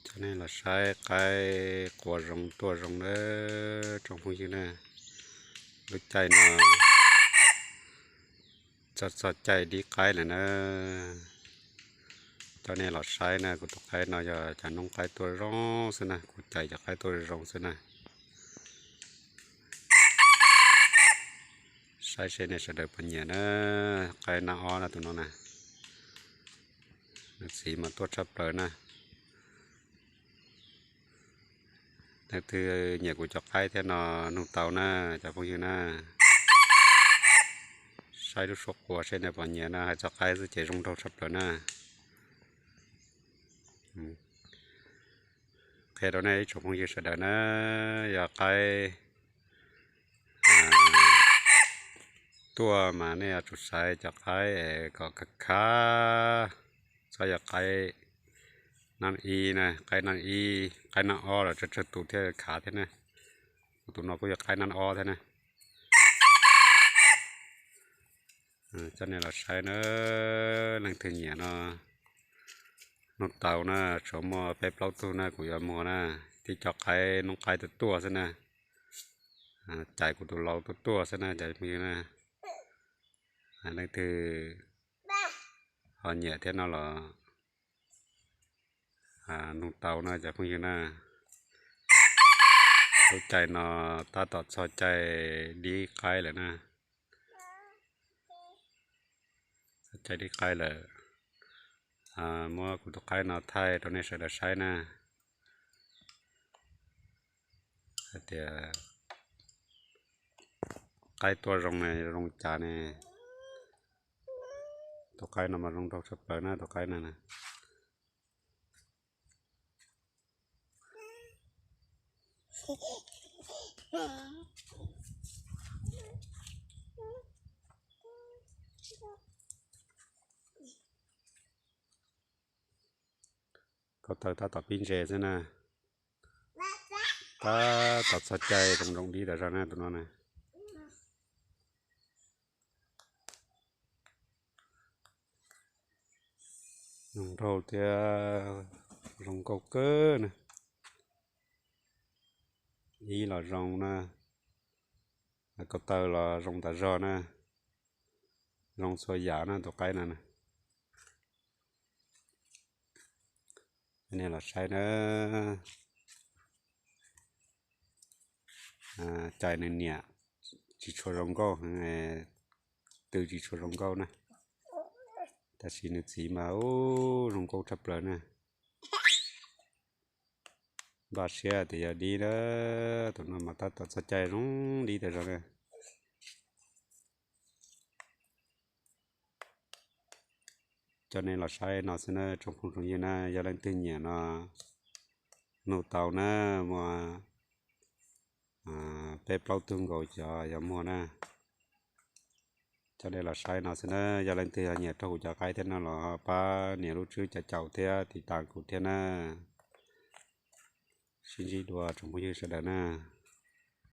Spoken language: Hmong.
Coj nej los saib qaib qua zoo tuaj zoo na tsoom phooj ywg na. Lub caij no txog txog caij dib qaib lawm na. Coj nej los saib na, kuv tus qaib no yog cov noob qaib tuaj zoo xwb na, kuv cais cov qaib tuaj zoo xwb na. Saib seb nej sawv daws puas nyiam na. Qaib nab ob na tus no na. Nws txiv mas tuaj tshaj plaws na. Leej twg nyiam kuv cov qaib thiab no nug tau na cov phooj ywg na. Saib lub suab qua seb nej puas nyiam na, hais txog qaib xwb ces zoo nraug tshaj plaws na. Qhia rau nej ib tsoom phooj ywg sawv daws na, yog qaib tuaj mas nej yuav tsum xaiv cov qaib es kom khav khav, txhob yog qaib nab ib na, qaib nab ib, qaib nab ob los tsawg tsawg tus thiaj khav thiab na. Kuv tus no kuj yog qaib nab ob thiab na. Coj nej los saib na, leej twg nyiam no nug tau na, tshuav muaj peb plaub tug na kuv yuav muag na, tib co qaib noob qaib tuaj tuaj xwb na. Cais kuv tus laus tuaj tuaj xwb na cov phooj ywg na. Leej twg ho nyiam thiab no los nug tau na cov phooj ywg na. Lub caij no tab tom txog caij dib qaib lawm na. Txog caij dib qaib lawm. Muab kuv tus qaib no thaij rau nej sawv daws saib na, hais tias qaib tuaj zoo ne, zoo cas ne. Tus qaib no mas zoo nraug tshaj plaws na, tus qaib no na. Ko taw tab tom pib ntses xwb na. Tab tom txog caij zoo zoo dib tas zog na tus no na. Zoo nraug thiab zoo nkauj kawg na. Ib los zoo na, ko taw los zoo tas zog na. Zoo txhua yam na tus qaib no na. Nej los saib na. Cais nws niam tsis tshua zoo nkauj, tw tsis tshua zoo nkauj na. Tab sis nws txiv mas ub zoo nkauj tshaj plaws na. Npaj siab tias yog dib na, tus no mas tab tom txog caij zoo dib tas zog na. Coj nej los saib no xwb na tsoom phooj tsoom ywg na, yog leej twg nyiam no nug tau na, muaj peb plaub tug nkaus cov yuav muag na. Coj nej los saib no xwb na, yog leej twg yog nyiam raug kuv cov qaib thiab no los pab nias lub tswb caum caum thiab tiv tas kuv thiab na. Sib ntsib dua tsoom phooj ywg sawv daws na.